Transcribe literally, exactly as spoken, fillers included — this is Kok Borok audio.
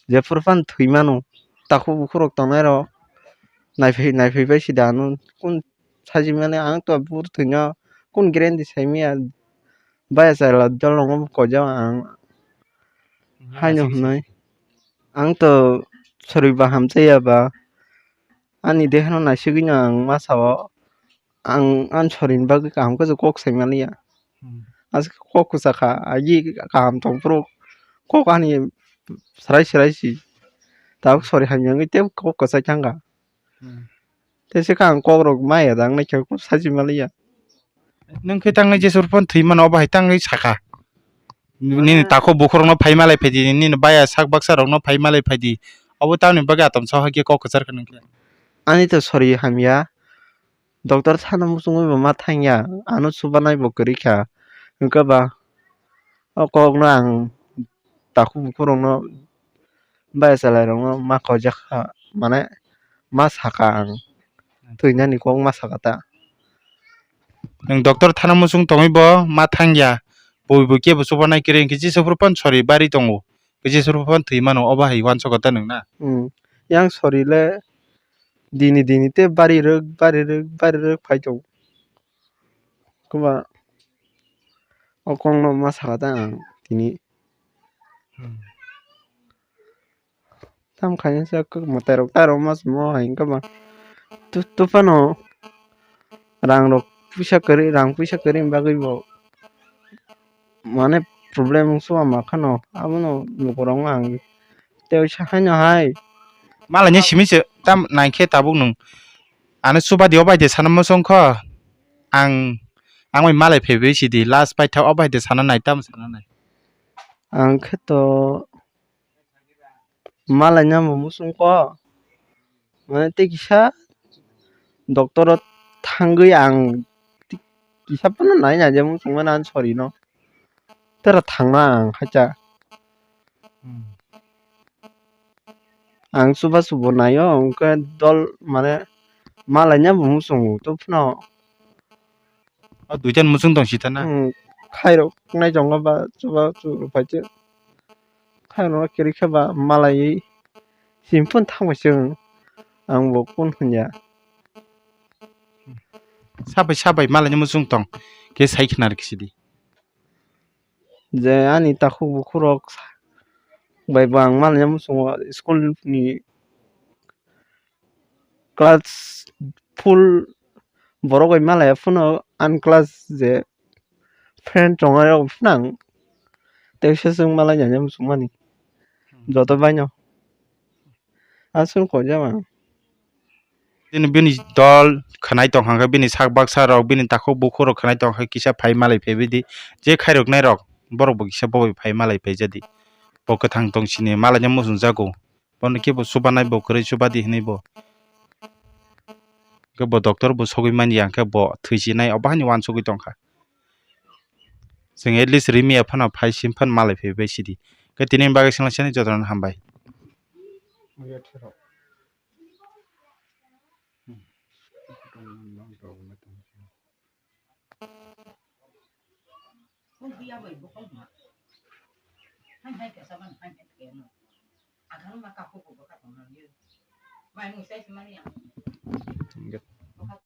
Jephuru phano thwi mano, takhuk bukhuk rok tongnai rok naiphai naiphai bai sida ano kun sajimani ang to buru thwino kun guarantee saimaya baya chwla dol rokno koijak ang haino hwnwi ang to sori ba hamchaya ba ani dehano naisigwino ang ma sao ang ani sorini bagwi kaham khe kok sai manliya. Hmm. Aswk kok kwchakha, agi kaham tongphuru kok ani swrai swrai si. Tabuk sori hamya wngwi tei kok kwchai thangkha. Hmm. Tei se kha ang kok rok maya da wngnai khe kok sachi manliya. Nwng khe tangnai Jesu phano thwi mano, obo hai tangwi sakha. Nini takhuk bukhuk rokno phai malai phaidi, nini baya sak baksa rokno phai malai phaidi. Obo tamni bagwi atom saha khe kok kwchar kha nwng khe. Ani to sori hamya. Doctor sana muchungwi bo ma thangya, ano chubanai bo kwrwi kha. Hwnkhe ba o kokno ang takhuk bukhuk rokno bai chwlai rokno ma koijak kha, mane ma sakha ang. Thwinani kok ma sakha ta. Nwng doctor thana muchung tongwi bo ma thangya, bui bui kebo chubanai kwrwi hwnkhe Jisu phuru phano sori bari tongo. Khe Jisu phuru phano thwi mano, obo hai uansukha ta nwng na? Hmm. Yang sori le dini dini tei bari rwk, bari rwk, bari rwk phai tongo. Kwma o kokno ma sakha ta ang tini. Hmm. Tam khaina se mwtai rok ta rok ma simo hai wngkha ba. Tu, tu phano rang rok puisa kwrwi, rang puisa kwrwi ni bagwi bo mane problem wngsu ama khano abono lukurok ang tei sa haino hai. Malaini simi se tam nai khe tabuk nwng ano chuba di obai de sana muchung kho ang ang bai malai phaibai sidi last paitha obai de sana nai tam sana nai. Ang khe to malaina bo muchung kho. Mane tei kisa doctor o thangwi ang kisa phano nai nai je muchung mano ani sori no. Tera thangna ang hacha. Hmm. Ang chuba chubo naio, hwnkhe dol mane malaina bo muchungo, to phano. O duitan muchung tong sita na? Hmm, khairok nai tongo ba chuba chubo phai se. Khairok no kwrwi khe ba malaiwi sim phano thang bai se ang bo kun hwnya. Sabai sabai malaini muchung tong khe sai khna rw khe sidi. Je ani takhuk bukhuk rok bai bo ang malaina muchungo school ni class full borok bai malaya phano ani class je friend tongo rok phano ang teisa chwng malaina muchungmani joto baino aswk koijama. Bini, bini dol khwnai tongkha khe, bini sak baksa rok, bini takhuk bukhuk rok khwnai tongkha khe kisa phai malai phaibai di. Je khairoknai rok, borok bo kisa bo bai phai malai phaijadi. Bo kwthang tong sini malaina muchung jago. Bono khe bo chubanai bo kwrwi chubadi hinwi bo. Khe bo doctor bo sogwi manya hwnkhe bo thwi sinai obo hani uansugwi tongkha. Chwng at least rimiya phano phai sim phano malai phaibai sidi. Khe tini bagwi swnglaisani jotono hambai.